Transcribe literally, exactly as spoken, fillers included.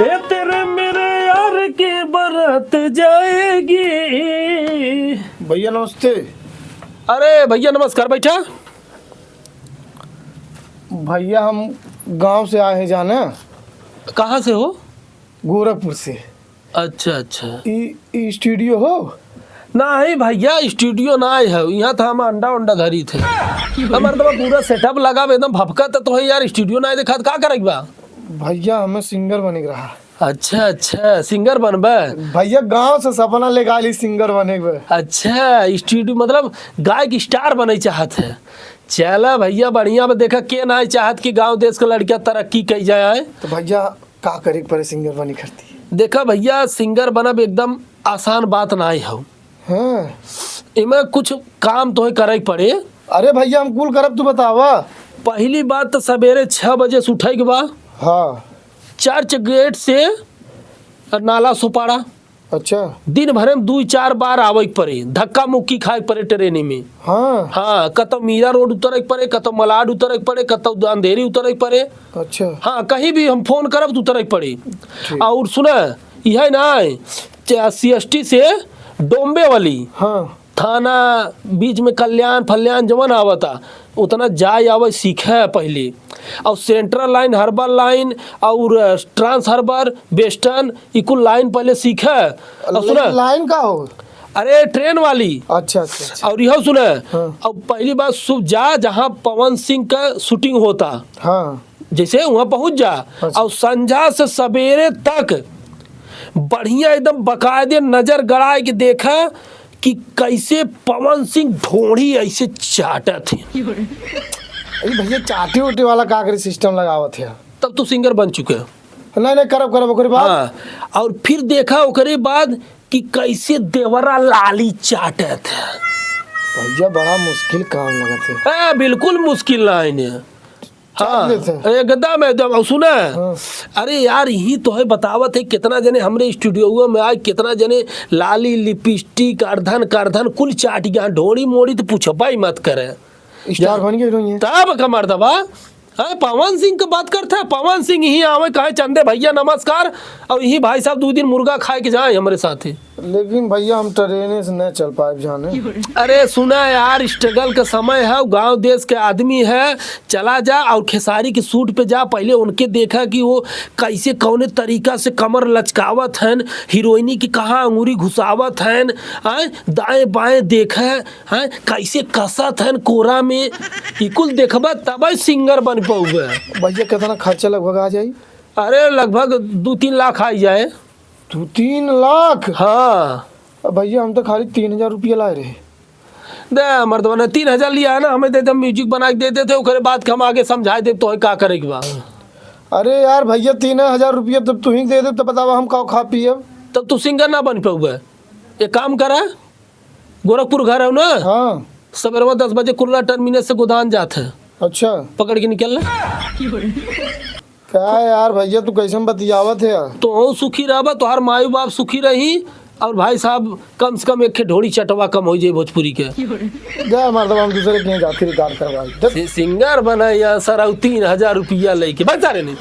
ए तेरे मेरे यार की बारात जाएगी। भैया नमस्ते। अरे भैया नमस्कार, बैठा। भैया हम गांव से आए हैं जाना। कहाँ से हो? गोरखपुर से। अच्छा, अच्छा। ई, ई स्टूडियो हो? नाही भैया, स्टूडियो नाही है, यहाँ तो हम अंडा उंडा धरी थे। हमारे तो पूरा सेटअप लगा बा, एकदम भभका तो तोहे यार, स्टूडियो नाही देखा, तो का करे के बा? भैया, हमें सिंगर बने के रहा। अच्छा, अच्छा, सिंगर बनबे? भैया, गांव से सपना लेके आली सिंगर बने के बा। अच्छा, स्टूडियो मतलब गायक स्टार बने चाहत है। चला भैया, बढ़िया बा। देखा, के नाही चाहत कि गांव देश के लड़कियां तरक्की कई जाए। तो भैया, का करे के पड़े सिंगर बने खातिर? देखा भैया, सिंगर बनब एकदम आसान बात नाही हौ। हाँ। इमे कुछ काम तोहे करे के पड़े। अरे भैया, हम कुल करब, तू बतावा। पहली बात तो सवेरे छह बजे से उठे के बा। हाँ। चर्च गेट से नाला सोपाड़ा। अच्छा। दिन भरे में दुई चार बार आवे के पड़े, धक्का मुक्की खाए के पड़े ट्रेन में। हाँ। हाँ, कतौ मीरा रोड उतरे के पड़े, कतौ मलाड उतरे के पड़े, कतौ अंधेरी उतरे के पड़े। अच्छा। हाँ, कहीं भी हम फोन करब तो उतरे के पड़े। ठीक। और सुना, यह ना, सीएसटी से डोम्बे वाली। हाँ। थाना, बीच में कल्याण फल्याण जवन आवता, उतना जाए आवे सीखे पहले। और सेंट्रल लाइन, हर्बल लाइन और ट्रांस हर्बर, वेस्टर्न, ई कुल लाइन पहले सीखे। और सुना, लाइन का हो? अरे, ट्रेन वाली। अच्छा, अच्छा, अच्छा। और यह सुना, हाँ। अब पहली बात, सु-, जा जहाँ पवन सिंह का शूटिंग होता। हाँ। जैसे वहाँ पहुँच जा। अच्छा। और संझा से सवेरे तक बढ़िया एकदम बकायदे नजर गड़ाए के देखा कि कैसे पवन सिंह ढोढ़ी ऐसे चाटत है। अरे भैया, चाटे उटे वाला का करे सिस्टम लगावत है? तब तू सिंगर बन चुके हो। नहीं, नहीं, करब, करब, ओकरे बाद। हाँ, और फिर देखा ओकरे बाद कि कैसे देवरा लाली चाटत है। भैया, बड़ा मुश्किल काम लगत है। ए, बिल्कुल मुश्किल लाइन है। चाट हाँ, लेते हैं। एकदम, एकदम। और सुना, हाँ। अरे यार, यही तो है, बतावत है, कितना जने हमरे स्टूडियो में आए, कितना जने लाली, लिपस्टिक, अर्धन, कर्धन कुल चाट गया, ढोड़ी मोड़ी तो पूछबा ही मत करे। स्टार बन गए रही हैं। तब कमर दबा। हाँ, पवन सिंह के बात करता है, पवन सिंह ही आवे, कहे, "चंदे भैया नमस्कार, और यही भाई साहब दो दिन मुर्गा खाए के जाए हमरे साथे।" लेकिन भैया, हम ट्रेने से न चल पाए जाने। अरे सुना यार, स्ट्रगल का समय है, गांव देश के आदमी है, चला जा और खेसारी के शूट पे जा, पहले उनके देखा कि वो कैसे कौने तरीका से कमर लचकावत हन, हीरोइनी की कहाँ अंगूरी घुसावत हन, आय, दाएं बाएं देखा, हैं, कैसे कसत हन कोरा में, ई कुल देखबा तबै सिंगर बन पउबे। भैया, कितना खर्चा लगभग आ जाई? अरे, लगभग दू तीन लाख आई जाए। दू तीन लाख? हाँ। अब भैया, हम तो खाली तीन हजार रुपया लाए रहे। दे, मर्दवा ने तीन हजार लिया है ना, हमें दे दे, म्यूजिक बना के दे देते, ओकरे बाद के हम आगे समझाए देब तोहे का करे के बा। अरे यार भैया, तीन हजार रुपया तब तू ही दे दे, तब बतावा हम का खा पियब? तब तू सिंगर ना बन पउबे। एक काम करा, गोरखपुर घर है ना? हाँ। सबेरवा दस बजे कुर्ला टर्मिनल से गोदान जात है। अच्छा। पकड़ के निकल ले। का यार भैया, तू कैसन बतियावत है यार? तोहू सुखी रहबा, तोहार माई बाप सुखी रही, और भाई साहब कम से कम एक ठे ढोड़ी चटवा कम हो जाए भोजपुरी के। जा मर्दवा, हम दूसरे के यहाँ जाके रिकॉर्ड करवाई। दे। सि-, सिंगर बना या सर, और तीन हजार रुपया लेके बता रहे नहीं।